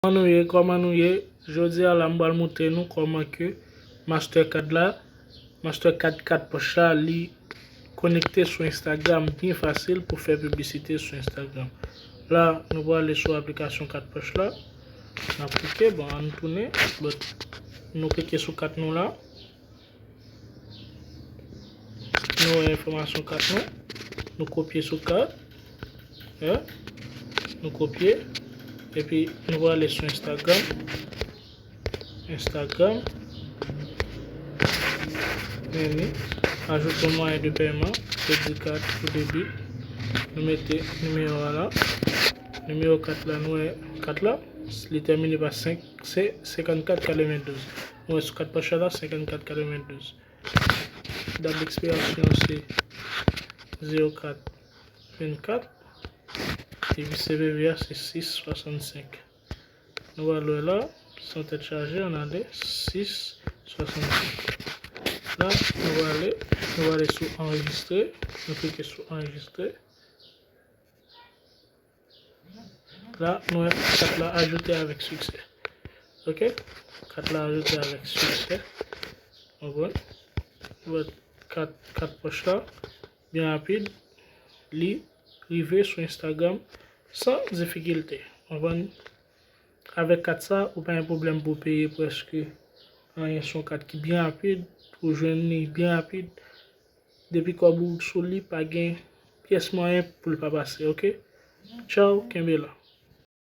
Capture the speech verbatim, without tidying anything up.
Kòman nou ye? Kòman nou ye? Jodi a la, m pral montre nou kòman ke Mastercard la, Mastercard kat pòch la, li konekte sou Instagram byen fasil pou fè piblisite sou Instagram. La, nou prale sou aplikasyon kat pòch la. N ap klike, bon, ann tounen. But, nou klike sou kat nou la. Nou wè enfòmasyon kat nou. Nou kopye sou kat. Ya. Nou kopye. Epi nou prale sou Instagram. Instagram. Men ni. Ajoute yon mwayen de pèman. Kredi kat ou debi. Nou mete nimewo a la. Nimewo kat la, nou wè kat la. Li tèmine pa senk, se senkannkat katrevendouz. Nou wè sou kat pòch la, senkannkat katrevendouz. Dat dekspirasyon se zewo kat vennkat. Epi C V V a se sis swasannsenk. Nou pral wè la, san tèt chaje, ann ale, sis swasannsenk. La, nou prale, nou prale sou anrejistre, nou klike sou anrejistre. La, nou wè kat la ajoute avèk siksè. Ok? Kat la ajoute avèk siksè. Konprann? Wè kat, kat pòch la, byen rapid, li rive sou Instagram san difikilte. Konprann? Avèk kat sa, ou pa gen pwoblèm pou peye prèske anyen. Se yon kat ki byen rapid, ou jwenn li byen rapid. Depi kòb ou sou li, pa gen pyès mwayen pou l pa pase, ok? Tchaw, kenbe la.